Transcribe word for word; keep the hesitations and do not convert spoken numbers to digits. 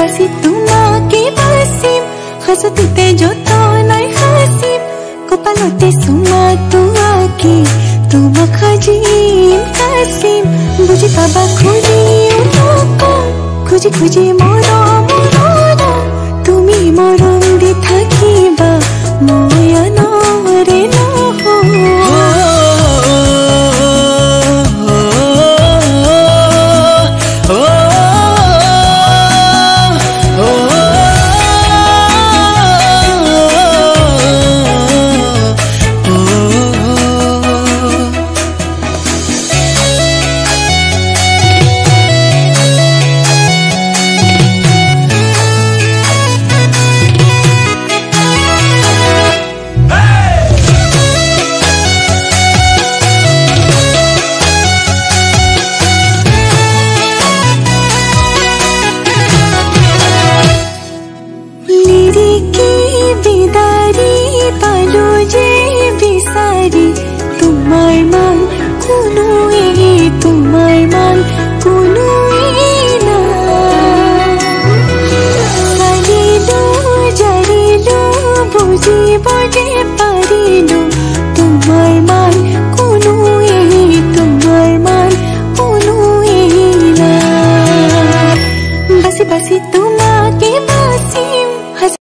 Situma ki basim, khasutite joto nai khasim, kopalote suma tuaki, tuma khajim kasim, buji paba khuji unoko, khuji khuji morom morom, tumi morom di thakiba, moya no re no ho. Liriki bida